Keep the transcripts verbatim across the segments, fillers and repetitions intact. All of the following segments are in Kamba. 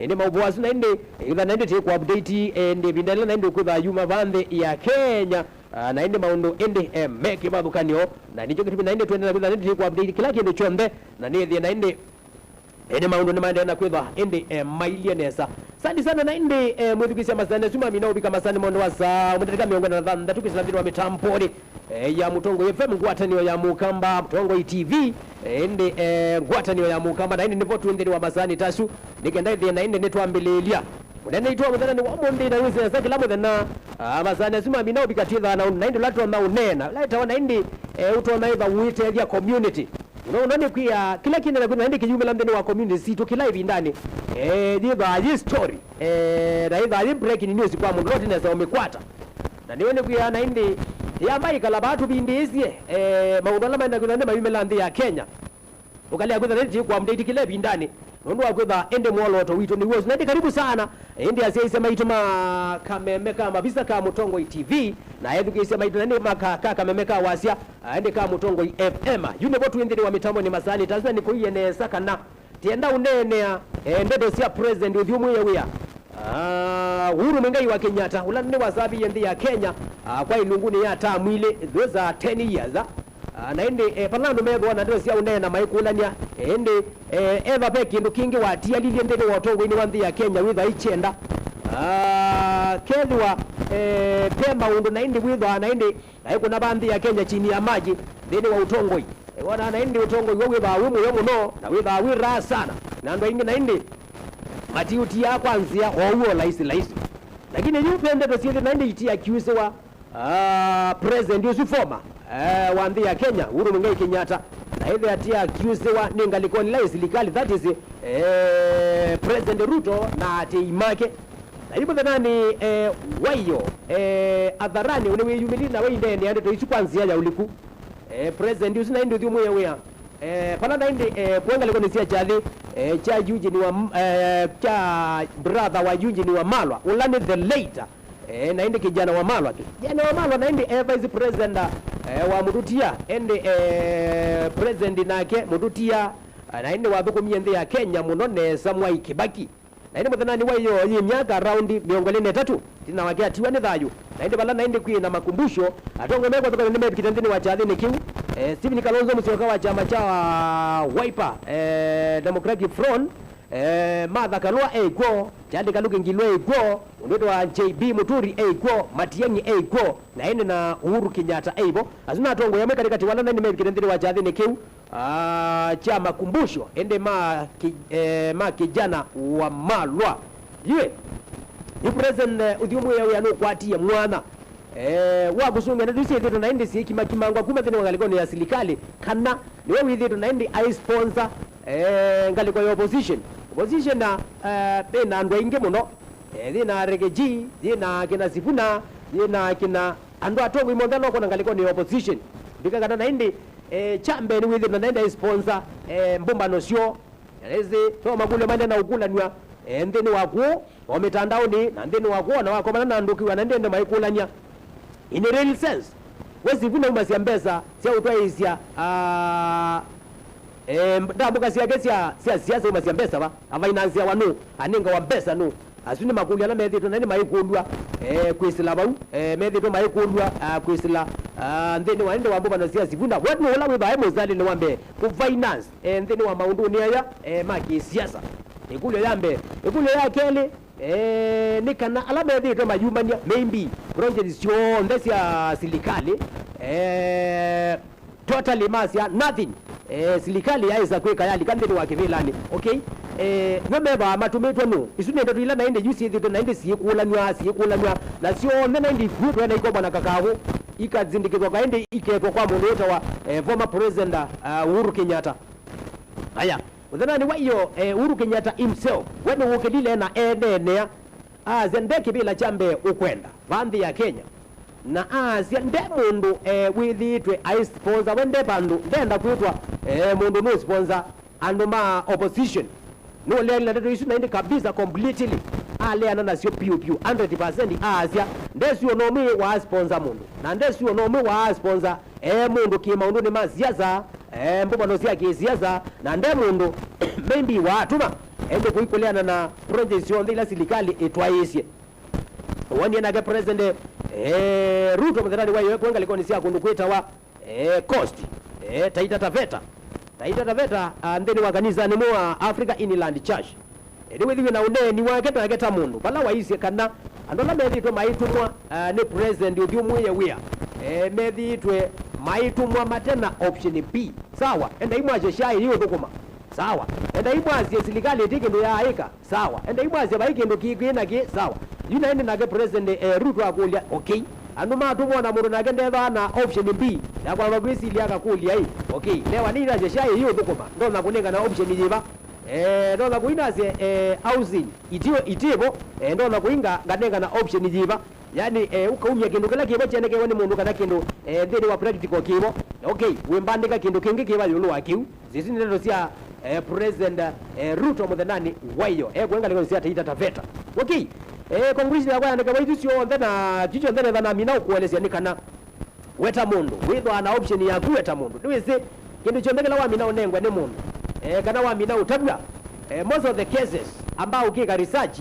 Ĩndĩ maũvoo asu na ĩndĩ, ĩkĩtha na ĩndĩ tĩkũ update, eh, ĩndĩ ĩvinda ĩla na ĩndĩ ũkwĩtha yuma va nthĩ ya Kenya, ah, na ĩndĩ maũndũ ĩndĩ, eh, me kĩvathũkanyo, na nĩkyo kĩtumi na ĩndĩ twendeea kwĩtha na ĩndĩ tĩkũ update kĩla kĩndũ kyonthe, na nĩthĩe na ĩndĩ, ĩndĩ maũndũ nĩmaendeea na kwĩthwa ĩndĩ, eh, mailyĩ nesa. Asante sana na ĩndĩ, eh, mwĩthukĩĩsya masaa asu mamina ũvika masaa nĩ maũndũ wa saa ũmwe ndatĩka mĩongo ĩna na thanthatũ kwĩsĩla nthĩnĩ wa mĩtambonĩ eh, ya Mũtongoi F M, ngwatanĩo ya Mũkamba, Mũtongoi T V, eh, ĩndĩ, eh, ngwatanĩo ya Mũkamba, na ĩndĩ nĩvo twĩ nthĩnĩ wa masaa ta asu, nĩ kenda ĩthĩe na ĩndĩ nĩtwambĩlĩĩlya. Mũnene witũ wa mũthenya nĩ wa ũmũnthĩ, na wĩsĩ nesa kĩla mũthenya, ah, masaa asu mamina ũvika twĩthaa na, na ĩndĩ ũla tũtonya ũneena, ũla ĩtawa na ĩndĩ, eh, ũtonya ĩtha ũiteethya community. Mũno mũno nĩ kwĩa kĩla kĩnena kwĩthwa na ĩndĩ kĩyumĩla nthĩnĩ wa community sitũ kĩla ĩvindanĩ, eh, yĩthaa yĩ story, eh, na yĩthaa yĩ breaking news kwa mũndũ ũla ũtinesa ũmĩkwata. Na nĩwe nĩkwĩa na ĩndĩ yamba ĩkala vaa tũvindĩĩsye, eh, maũndũ ala maenda kwĩthwa nĩ mayumĩla nthĩ ya Kenya. Ũkalea kwĩthwa nĩtĩ kũ update kĩla ĩvindanĩ, nũndũ wa kwĩthwa ĩndĩ mwolooto witũ nĩw'o ũsu. Na ĩndĩ karibu sana, ĩndĩ asyaĩĩsya maitũ ma kameme ka mavisa ka Mũtongoi T V, na ethukĩĩsya maitũ na ĩndĩ ma ka, ka kameme ka wasya, ĩndĩ ka Mũtongoi F M. Yu nĩvo twĩ nthĩnĩ wa mĩtambo nĩ masaa ta asu, na nĩkũie nesa kana Tienda ũneenea, eh, ndeto sya President ũthyũmũĩe wĩa. Ah, Uhuru Muigai wa Kenyatta, ũla nĩwasavie nthĩ ya Kenya, ah, kwa ilungunĩ ya tamu ilĩ, those are ten years, ah. Ah, na ĩndĩ, eh, vala andũ methĩwa na ndeto sya ũneena maikũlany'a, eh, ĩndĩ, eh, ethwa ve kĩndũ kĩngĩ watialilye nthĩnĩ wa ũtongoinĩ wa nthĩ ya Kenya wĩthwa ikyenda. Ah, kethĩwa, eh, ve maũndũ na ĩndĩ wĩthwa na ĩndĩ na ĩkũna va nthĩ ya Kenya chini ya maji nthĩnĩ wa ũtongoi. Ĩwona na ĩndĩ ũtongoi w'o wĩthaa wĩ mũyo mũno na wĩthaa wĩ raha sana, na andũ aingĩ na ĩndĩ matiũtiaa kwa nzĩa o ũu o laisi laisi. Lakini yu ve ndeto syĩthĩ na ĩndĩ itiakiusĩwa, ah, president ũsu former, eh, wa nthĩ ya Kenya, Uhuru Muigai Kenyatta, na ĩthĩ atiakiusĩwa nĩ ngalĩkonĩ ila ĩ silikali, that is, eh, President Ruto na atĩĩi make. Na yu mũthenyanĩ, eh, waiyo, eh, atharani ũnĩwĩyumĩlile na waineenea ndeto isu kwa nzĩa ya ũliku. Eh, president ũsu na ĩndĩ ũthyũmũĩe wĩa. Eh, vala na ĩndĩ, eh, kũe ngalĩkonĩ sya kyathĩ, eh, kya Eugene wa, eh, kya brother wa Eugene Wamalwa, ũla nĩ the later, eh, na ĩndĩ kijana Wamalwa. Kijana Wamalwa na ĩndĩ, eh, vice president, eh, wa Mũtũtia, ĩndĩ, eh, president nake Mũtũtia, eh, na ĩndĩ wathũkũmie nthĩ ya Kenya mũno nesa Mwai Kibaki. Na ĩndĩ mũthenyanĩ wa ĩyoo yĩ myaka around mĩongo ĩlĩ na ĩtatũ, ĩtina wake atiwa nĩ thayũ. Na ĩndĩ vala na ĩndĩ kwĩ na makumbusho, atongoi me kũthũkana nĩmevikĩte nthĩnĩ wa kyathĩnĩ kĩu. Eh, Stephen Kalonzo Musyoka wa kyama kya Wiper, eh, Democratic Front, eh, Martha Karua e kw'o, Charlie Kaluki Ngilu e kw'o, mũndũ wĩtawa J B Muturi e kw'o, Matiang'i e kw'o, na ĩndĩ na Uhuru Kenyatta e vo. Asu na atongoi amwe katĩkatĩ vala na ĩndĩ mevikĩte nthĩnĩ wa kyathĩnĩ kĩu. Ah, kya makumbusho, ĩndĩ ma ki-, eh, ma kijana Wamalwa. Yĩ, yu president, eh, ũthyũmũĩe wĩa nũkwatie mwanya, eh, wa kũsũngĩa ndeto isu syĩthĩtwe na ĩndĩ syĩkimakimangwa kuma nthĩnĩ wa ngalĩkonĩ ya silikalĩ, kana nĩwe wĩthĩtwe na ĩndĩ aisponsor, eh, ngalĩko ya opposition. Opposition na, eh, ĩna andũ aingĩ mũno, eh, yĩna Rigiji, yĩna kĩna Sifuna, yĩna kĩna andũ atongoi monthe ala ũkwona ngalĩkonĩ ya opposition. Ndikakana na ĩndĩ eh, kya mbee nĩwĩthĩtwe na ĩndĩ aisponsor, eh, mbũmbano syoo. Na ĩsĩ, ve makũlyo maendee na ũkũlanw'a, eh, nthĩnĩ wa kw'o, o mĩtandaonĩ, na nthĩnĩ wa kw'o, na wakomana na andũ ũkĩw'a na ĩndĩ ende maikũlany'a. In a real sense, we Sifuna aumasya mbesa sya ũtwaĩĩsya, ah, eh, ndambũka syake sya, sya siasa aumasya mbesa va? Avainansiawa nũ? Anengawa mbesa nũ? Asu nĩ makũlyo ala methĩĩtwe na nĩ maikũlw'a, eh, kwĩsĩla vau, eh, methĩĩtwe maikũlw'a, ah, kwĩsĩla, ah, nthĩnĩ wa ĩndĩ wa mbũvano sya Sifuna. We nũũ ũla wĩthaa e mũsalĩnĩ wa mbee kũ finance, eh, nthĩnĩ wa maũndũnĩ aya, eh, ma kĩsiasa? Ĩkũlyo ya mbee. Ĩkũlyo ya kelĩ, eh, nĩ kana ala methĩĩtwe mayumany'a maybe projects syonthe sya silikalĩ, eh, totally masya nothing. Eh, silikalĩ yaĩsa kwĩka yalika nthĩnĩ wa kĩvĩlanĩ. Okay? Eh, nĩo mevaa matũmĩtwe nũũ? Isu nĩ ndeto ila na ĩndĩ yu syĩthĩtwe na ĩndĩ syĩkũlanw'a, syĩkũlanw'a, na syonthe na ĩndĩ ikw'ũ twena ikombwa na kakavũ, ikazindĩkĩthwa ka ĩndĩ iketwa kwa mũndũ wĩtawa, eh, former president, uh, Uhuru Kenyatta. Aya, mũthenyanĩ wa ĩyoo, eh, Uhuru Kenyatta himself, we nĩwũkĩlile na eneenea. Aasya nde kĩvĩla kya mbee ũkwenda va nthĩ ya Kenya, na aasya nde mũndũ, eh, wĩthĩĩtwe aisponsor we, nde vandũ, ndenda kwĩtwa, eh, mũndũ nũsponsor andũ ma opposition. Nũleanile ndeto isu na ĩndĩ kabisa completely aleana nasyo vyũ vyũ, hundred percent. Aasya nde sio no mwĩ waasponsor mũndũ, na nde sio no mwĩ waasponsor, eh, mũndũ kĩmaũndũnĩ ma siasa, eh, mbũvano sya kĩsiasa, na nde mũndũ maybe waatũma ĩndĩ kũikũleana na projects syonthe ila silikalĩ ĩtwaĩĩsye. Wonie nake President, eh, Ruto mũthenyanĩ wa ĩyo ekũe ngalĩkonĩ sya kũndũ kwĩtawa, eh, Coast, eh, Taita Taveta. Taita Taveta, ah, nthĩnĩ wa kanisanĩ ũmwe wa Africa Inland Church. Ĩndĩ wĩthĩwe na ũneeni wake nake ta mũndũ, vala waisye kana andũ ala methĩĩtwe maitũmwa, ah, nĩ President ũthyũmũĩe wĩa, eh, methĩĩtwe maitũmwa mate na option B. Sawa, endai mwasye syaĩ yĩũthũkũma. Sawa, endai mwasye silikalĩ ĩti kĩndũ yaaĩka. Sawa, endai mwasye vai kĩndũ kĩ, kĩ na kĩ. Sawa, yu naĩ nĩ nake President, eh, Ruto akũlya, okay, andũ matũmwa na mũndũ nake ndethaa na option B ya kwamba kwĩsilya akakũlya ĩ, okay, newa nĩ inasye syaĩ yĩũthũkũma, ndonya kũnengana option yĩva? Eh, ndonya kũinasye, eh, housing itivo, itivo, eh, ndonya kũinga nganengana option yĩva? Yani, eh, ũkaumya kĩndũ kĩla kĩvo kyenekewe nĩ mũndũ kana kĩndũ, eh, nthĩnĩ wa practical kĩvo. Okay, wĩmbandĩka kĩndũ kĩngĩ kĩva ĩũlũ wa kĩu. Ici nĩ ndeto sya, eh, President, eh, Ruto mũthenyanĩ wa ĩyo ekũe ngalĩkonĩ sya Taita Taveta. Okay, eh, conclusion yakwa yanekewa isu syonthe na kyu kyonthe netha namina ũkũelesya nĩ kana we ta mũndũ wĩthwaa na option yaku we ta mũndũ. Nĩwĩsĩ kĩndũ kyonthe kĩla wamina ũnengwe nĩ mũndũ, eh, kana wamina ũtavw'a, eh, most of the cases ambaa ũkĩka research,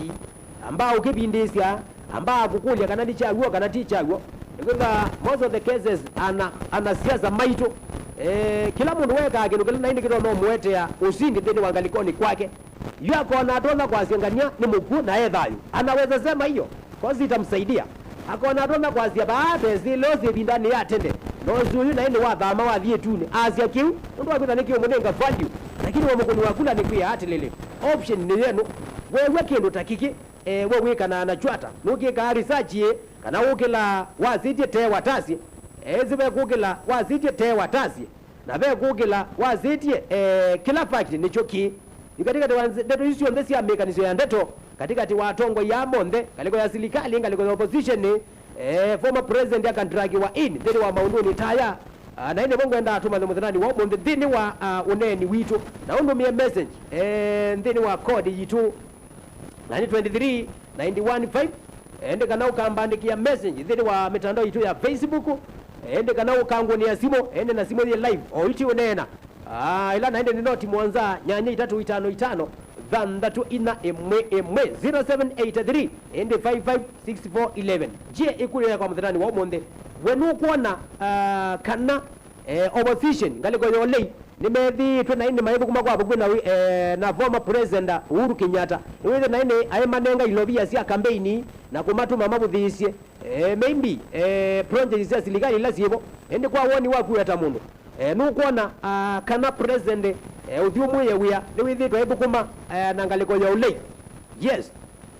ambaa ũkĩvindĩĩsya, ambaa kũkũlya kana nĩ kya w'o kana ti kya w'o. Nĩkwĩthwa most of the cases ana, anasiasa maitũ, eh, kĩla mũndũ wekaa kĩndũ kĩla naĩ nĩkĩtonya ũmũetea ũsindi nthĩnĩ wa ngalĩkonĩ kwake. Yu akona atonya kwasya ngania nĩ mũkw'ũ na e thayũ. Anaweza sema hiyo, cause itamsaidia. Akona atonya kwasya vaa tesĩ leo syĩ ĩvindanĩ ya tene, na ũsu ũyu naĩ nĩwathama wathi ĩtunĩ. Asya kĩu, nũndũ wa kwĩtha nĩkĩũmũnenga value. Lakini wamũkũni wa kula nĩkwĩa atĩlĩlĩ, option nĩ yenu. Weew'a kĩndũ ta kĩkĩ, eh, we wĩkanaa nakyo ata? Nũkĩkaa research ĩ, kana ũkĩla wasĩtye tee watasye? Ethĩ ve kũkĩla wasĩtye tee watasye, na ve kũkĩla wasĩtye, eh, kĩla fact nĩkyo kĩĩ. Yu katĩkatĩ wa nze-, ndeto isu syonthe sya mĩkanĩsyo ya ndeto katĩkatĩ wa atongoi aa monthe, ngalĩko ya silikalĩ, ngalĩko ya opposition, eh, former president akandragiwa in nthĩnĩ wa maũndũnĩ ta aya. Ah, na ĩndĩ vo ngwendaa tũmanye mũthenyanĩ wa ũmũnthĩ nthĩnĩ wa, ah, ũneeni witũ, na ũndũmĩe message, eh, nthĩnĩ wa code yitũ, na nĩ twenty three nine one five, ĩndĩ kana ũkambandĩkĩa message nthĩnĩ wa mĩtandao yitũ ya Facebook, ĩndĩ kana ũkangũnĩa simũ, ĩndĩ na simũ yĩ live o iti ũneena. Ah, ĩla naĩ nĩ noti mũonza nyanya itatũ itano itano thanthatũ inya ĩmwe ĩmwe, zero seven eight three ĩndĩ five five six four eleven. Jie ĩkũlyo yakwa mũthenyanĩ wa ũmũnthĩ, we nũkwona, ah, kana, eh, opposition, ngalĩko ya ũlei, nĩmethĩĩtwe naĩ nĩmaĩthũkũma kwa vakuvĩ na, eh, na former president Uhuru Kenyatta? Nĩwĩthĩ naĩ nĩ aĩ manenga ilovia sya kambeini na kũmatũma mavũthĩĩsye, eh, maybe, eh, projects sya silikalĩ ila syĩvo. Ĩndĩ kwa woni waku we ta mũndũ, eh, nũkwona, ah, kana president, eh, ũthyũmũĩe wĩa nĩwĩthĩĩtwe aĩthũkũma, eh, na ngalĩko ya ũlei? Yes.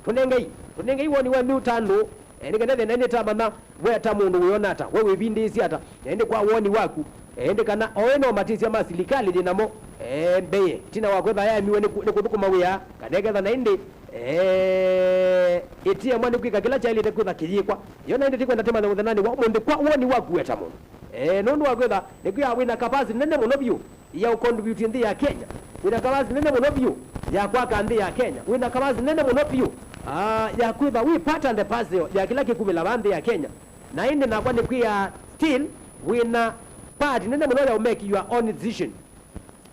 Tũnengei, tũnengei woni wenyu ta andũ, eh, nĩ kenda thĩna nĩ tamanya we ta mũndũ wĩona ata, we wĩvindĩĩsye ata, na ĩndĩ kwa woni waku, eh, ĩndĩ kana oĩ no matĩsya ma silikalĩ yĩ namo, eh, mbee, ĩtina wa kwetha yaemiwe nĩ kũ-, nĩ kũthũkũma wĩa, kana ĩketha na ĩndĩ, eh, ĩtiemwa nĩ kwĩka kĩla kyaĩlĩte kwĩtha kĩyĩkwa. Yo na ĩndĩ tĩkwenda tĩmanya mũthenyanĩ wa ũmũnthĩ kwa woni waku we ta mũndũ. Eh, nũndũ wa kwĩtha nĩkwĩa wĩna capacity nene mũno vyũ ya ũcontribute nthĩ ya Kenya. Wĩna capacity nene mũno vyũ ya kwaka nthĩ ya Kenya. Wĩna capacity nene mũno vyũ, ah, ya kwĩtha wĩ part and parcel ya kĩla kĩkumĩla vaa nthĩ ya Kenya. Na ĩndĩ nakwa nĩkwĩa still wĩna part nene mũno ya ũmake your own decision.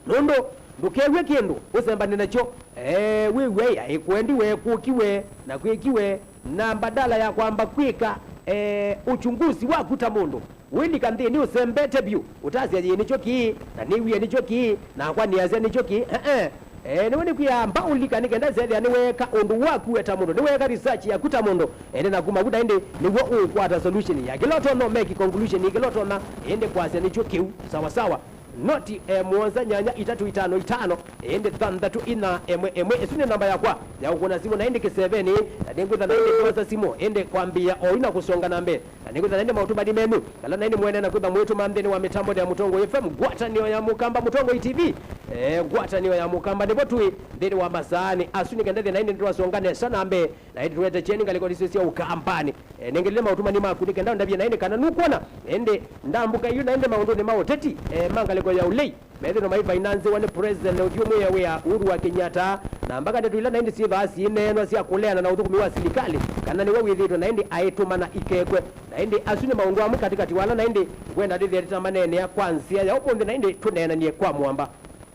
Nũndũ ndũkew'e kĩndũ ũsembane nakyo, eh, wĩw'e yaĩ kwendiwe, kũkiwe na kwĩkiwe, na badala ya kwamba kwĩka, eh, uchunguzi waku ta mũndũ, wĩlika nthĩnĩ ũsembete vyũ, ũtasya yĩĩ nĩkyo kĩĩ, na nĩwie nĩkyo kĩĩ, nakwa nĩasya nĩkyo kĩĩ. Ee, eh, nĩwe nĩkwĩa mba ũlika nĩ kenda ĩsethĩa nĩweeka ũndũ waku we ta mũndũ, nĩweeka research yaku ta mũndũ, ende na kuma vu na ĩndĩ nĩw'o ũũkwata solution ya kĩla ũtonya ũmeki conclusion ĩ kĩla ũtonya ĩndĩ kwasya nĩkyo kĩu. Sawa sawa. Noti, eh, mũonza nyanya itatũ itano itano ĩndĩ thanthatũ inya ĩmwe ĩmwe. Ĩsu nĩ namba yakwa ya ũkũna simũ na ĩndĩ kĩsevenĩ, na nĩngwĩtha na ĩndĩ kwosa simũ ĩndĩ kwambĩĩa oyu na kũsonga na mbee. Na nĩkwĩtha na ĩndĩ maũtũmani menyu, ala na ĩndĩ mwene na kwĩtha mwĩtũma nthĩnĩ wa mĩtambo ya Mũtongoi F M, ngwatanĩo ya Mũkamba, Mũtongoi T V, eh, ngwatanĩo ya Mũkamba, nĩvo twĩ nthĩnĩ wa masaanĩ asu, nĩ kenda thĩ na ĩndĩ nĩtwasonga nesa na mbee, na ĩndĩ tũete kyeni ngalĩko isu sya Ũkambanĩ. Eh, nengelile maũtũmani maku nĩ kenda ũndavye na ĩndĩ kana nũkwona ĩndĩ ndambũka yu na ĩndĩ maũndũnĩ ma ũteti, eh, ma ngalĩko ya ũlei. Methĩno mai financewa nĩ President ũthyũmũĩe wĩa Uhuru wa Kenyatta, na mbaka ndeto ila na ĩndĩ syĩthaa syĩneenwa sya kũleana na ũthũkũmi wa silikalĩ, kana nĩwe wĩthĩĩtwe na ĩndĩ aĩtũmana ikekwe. Na ĩndĩ asu nĩ maũndũ amwe katĩkatĩ wa ala na ĩndĩ ngwenda ndĩthĩa tĩtamaneenea kwa nzĩa ya ũmũnthĩ na ĩndĩ tũneenanie kwa mũamba.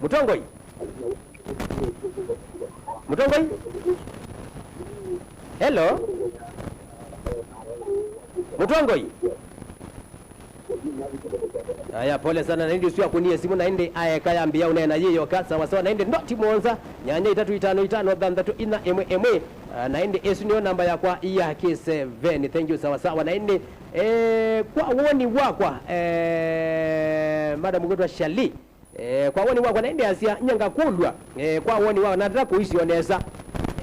Mũtongoi. Mũtongoi? Hello? Mũtongoi? Aya, pole sana, na ĩndĩ ũsu akunie simũ, na ĩndĩ aeka yambĩĩa ũneena yĩ yoka. Sawa sawa, na ĩndĩ ndoti mũonza, nyanya itatũ itano itano thanthatũ inya ĩmwe ĩmwe. Ah, na ĩndĩ ĩsu nĩyo namba yakwa ya kĩseveni. Thank you, sawa sawa, na ĩndĩ, eh, kwa woni wakwa, eh, madam kwĩtwa Shali, eh, kwa woni wakwa, na ĩndĩ asya, nyanga kũlw'a, eh, kwa woni wakwa, na ndata kũisyo nesa.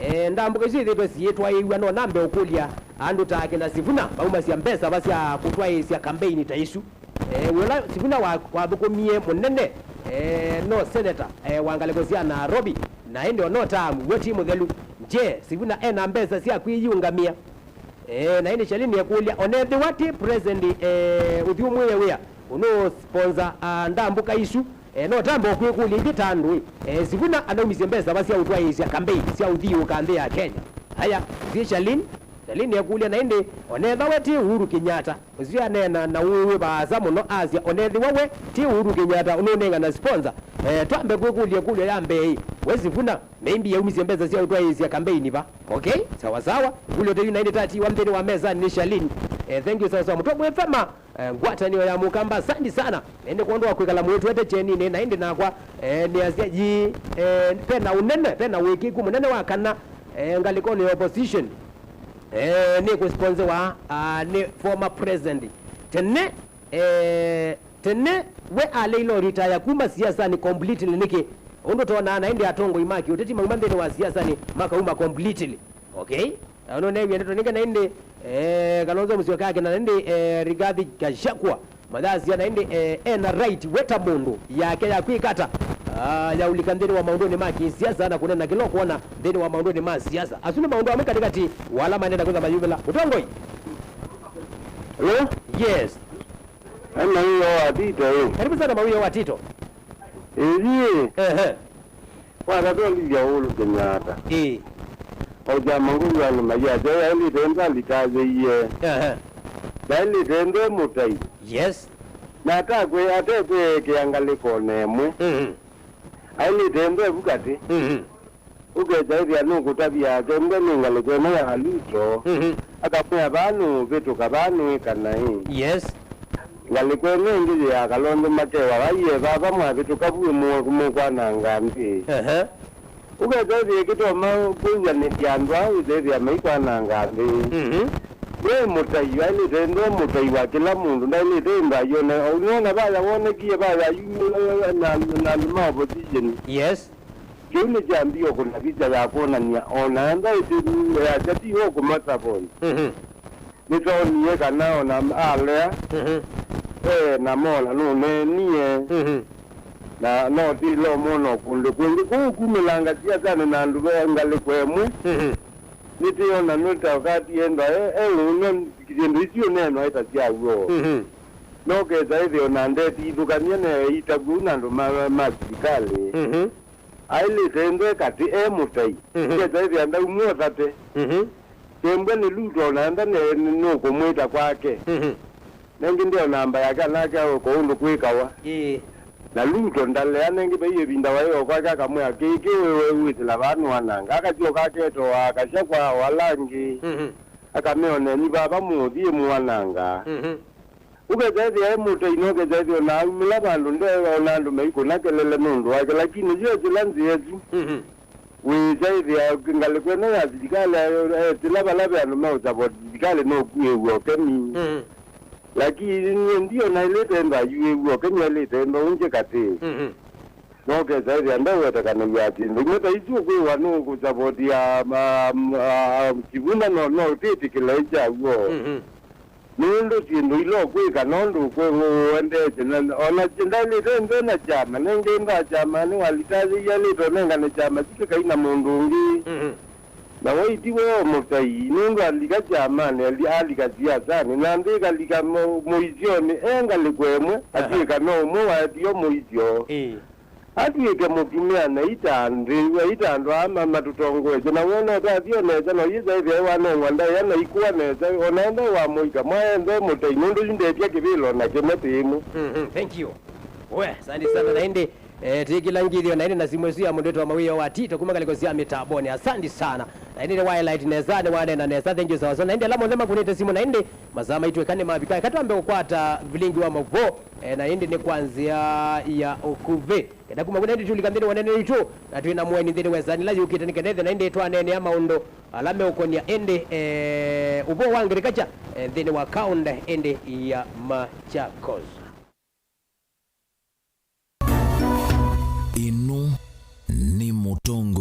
Eh, ndambũka isu ithĩtwe siĩtwaĩĩw'a, no nambe ũkũlya andũ ta akina Sifuna maumasya mbesa va sya kũtwaĩĩsya kambeini ta isu. Eh, wĩla Sifuna wa-, wathũkũmie mũnene, eh, no seneta, eh, wa ngalĩko sya Nairobi, na ĩndĩ o no taamu, we ti mũthelu. Je, Sifuna ena mbesa sya kwĩyĩũngamĩa? Eh, na ĩndĩ Shalini ekũlya, onethĩwa ti president, eh, ũthyũmũĩe wĩa, ũnũsponsa, ah, ndambũka isu, eh, no tambe kwĩkũlya ithyĩ ta andũ, eh, Sifuna anaumisye mbesa va sya ũtwaĩĩsya kambeini sya ũthiũũka nthĩ ya Kenya? Aya, nzie Shalini, Shalini ekũlya, na ĩndĩ onetha we ti Uhuru Kenyatta, ũsu aneena na ũĩ wĩ vaasa mũno, asya, onethĩwa we ti Uhuru Kenyatta ũnũnengana sponsor, eh, twambe kwĩkũlya ĩkũlyo ya mbee, we Sifuna, maybe yaumisye mbesa sya ũtwaĩĩsya kambeini va? Okay, sawa sawa. Ĩkũlyo ta yu na ĩndĩ tatiwa nthĩnĩ wa mesanĩ nĩ Shalini. Eh, thank you sawa sawa. Mũtongoi F M, eh, ngwatanĩo ya Mũkamba, asante sana. Na ĩndĩ kwondũ wa kwĩkala mũitwete kyeninĩ, na ĩndĩ nakwa, eh, nĩasya yi, eh, pena ũnene, pena wĩkĩku mũnene wa kana, eh, ngalĩkonĩ ya opposition, eh, nĩ kũsponsewa, ah, nĩ former president. Tene, eh, Tene, we aleile ũritaya kuma siasanĩ completely nĩkĩ? Ũndũ twonaa na ĩndĩ atongoi ma kĩũteti mauma nthĩnĩ wa siasanĩ makauma completely. Okay? Na nũneewie ndeto nĩngĩ na ĩndĩ, eh, Kalonzo Musyoka akena na ĩndĩ, eh, Rigathi Gachagua mathasya na ĩndĩ, eh, ena right we ta mũndũ yake ya kwĩkata, ah, ya ũlika nthĩnĩ wa maũndũnĩ ma kĩsiasa na kũnena kĩla ũkwona nthĩnĩ wa maũndũnĩ ma siasa. Asu nĩ maũndũ amwe katĩkatĩ wa ala manenda kwĩtha mayumĩla. Mũtongoi? Hello? Yes. Ai, Mawia wa Tito, ĩ. Karibu sana Mawia wa Tito. Ĩĩ. Ehe. Watatolithya Uhuru Kenyatta. Ĩĩ. O kyama ngũlũanĩ mayasya yaĩlĩte ndalitayĩie. Ehe. Yaĩlĩte nde mũtai. Yes. Na atakwe atekwĩekea ngalĩkonĩ ĩmwe. Mhm. Aĩlĩte nde vu katĩ. Mhm. Ũkesa ĩthĩa nũkũtavya akembwe nĩ ngalĩko ĩno ya Ruto, mhm, akamwĩa, "Vaa nũũvĩtũka, vaa nũĩka naĩ." Yes. Ngalĩko ĩno ĩngĩ yĩ ya Kalonzo Makewa, "Vaiye vava mwavĩtũka vu mũ-, mũkwananga nthĩ." Ehe. Ũkesa ĩthĩa ĩkĩtoma kwĩw'anĩsya andũ aa wĩsa ĩthĩa maikwananga nthĩ. Mhm. Wĩ mũtai, aĩlĩte nde mũtai wa kĩla mũndũ, ndaĩlĩte ĩndũ ayone. Ũnĩona vaya wonekie, vaya ayumĩle na, na andũ ma opposition. Yes. Kĩu nĩkyambie kũna visa ya kwonany'a o na enda ĩtĩnĩ yasya ti ũkũmasavoni. Mhm. Nĩtwonie kana o na alea, mhm, e na mola nũneenie, mhm, na no tĩla ũmwona o kũndũ kũngĩ. Kũu kumĩlanga siasanĩ na andũ ve ngalĩko ĩmwe, mhm, nĩtĩona nũtaũkatie enda e, e ũnwa syĩndũ isu ũneenwa ĩta sya w'o. Mhm. No kesa ĩthĩo na ndetithũkany'a na eitavw'e na andũ ma, ma silikalĩ. Mhm. Aĩlĩte ĩndĩ katĩ e mũtai. Mhm. Kesa ĩthĩa ndaumw'a ũthate. Mhm. Kembwa nĩ Ruto na enda nĩ, nĩ, nũkũmwĩta kwake. Mhm. Nengĩ ndeo namba yake anake aũko ũndũ kwĩkawa. Ĩĩ. Na Ruto ndalea nengĩ vai ĩvinda waĩ o kwake akamwĩa kĩĩ kĩ wĩwe wĩsĩla vaa nũananga. Akasyoka aketoa akasya kwa o ala angĩ. Mhm. Akameoneni vava mũũthi ĩmũananga. Mhm. Ũkesa ĩthĩa e mũtai, no ũkesa ĩthĩa o na aumĩla vandũ nde o na andũ maikũna kelele nũndũ wake, lakini yu esĩla nzĩa ĩsu, mhm, wĩsa ĩthĩa ngalĩko ĩno ya silikalĩ, esĩla vala ve andũ meũsavoti silikalĩ no kuĩw'a ũkemi. Mhm. Lakini ndio naĩlĩte enda ayuĩw'a ũkemi, aĩlĩte enda ũngĩ katĩ. Mhm. No ũkesa ĩthĩa ndewetakanaw'a syĩndũ imwe ta isu, ũkwĩwa nũkũsavotia, ma, ma, Sifuna no, no ũtĩtĩkĩla ĩkyaw'o. Mhm. Nũndũ syĩndũ ila ũkwĩka no ndũkwĩ ũendeesye, na o na ndaĩlĩte nthĩ na kyama, nengĩ nda kyama nĩwalitayĩie, aĩlĩte ũnengane kyama kĩu kĩkai na mũndũ ũngĩ. Mhm. Na waitiwe o mũtai, nũndũ alika kyamanĩ, ali-, alika siasanĩ, na nthĩ ĩkalika mũ-, mũisyonĩ, e ngalĩko ĩmwe, aha, atw'ĩka no ũmwe waetio mũisyo. Ĩĩ. Atw'ĩke mũtumĩa na ita nthĩ, ita andũ aa ma-, matũtongoesye, na wona ũtathi o nesa, no yĩsa ĩthĩa wanengwa ndaĩa na ikũa nesa, o na enda wa mũika, mwaendee mũtai, nũndũ yu ndetya kĩvĩla o na kĩmwe tĩĩmwe. Mhm, thank you. We, asante sana. Na ĩndĩ, Eh, tikila ngithio na indi na simu isu ya mundu witwa Mawio wa Tito kuma kaliko sya mitamboni. Asante sana. Na indi ni Wildlight nesa, ni wanena nesa. Thank you sawa sawa. Na indi ala monthe makunite simu na indi masaa maitweka ni mavika. Eka twambe kukwata vilingi wa mavo. Eh, na indi ni kwa nzia ya ukuvi. Kenda kuma kuna indi tulika nthini wa nene itu. Na twina mweni nthini wa sani la yukite ni kenethe na indi twanene ya maundu ala meukonia indi, eh, uvo wa ngirikacha, eh, nthini wa kaunti indi ya Machakos. Ĩno nĩ Mũtongoi.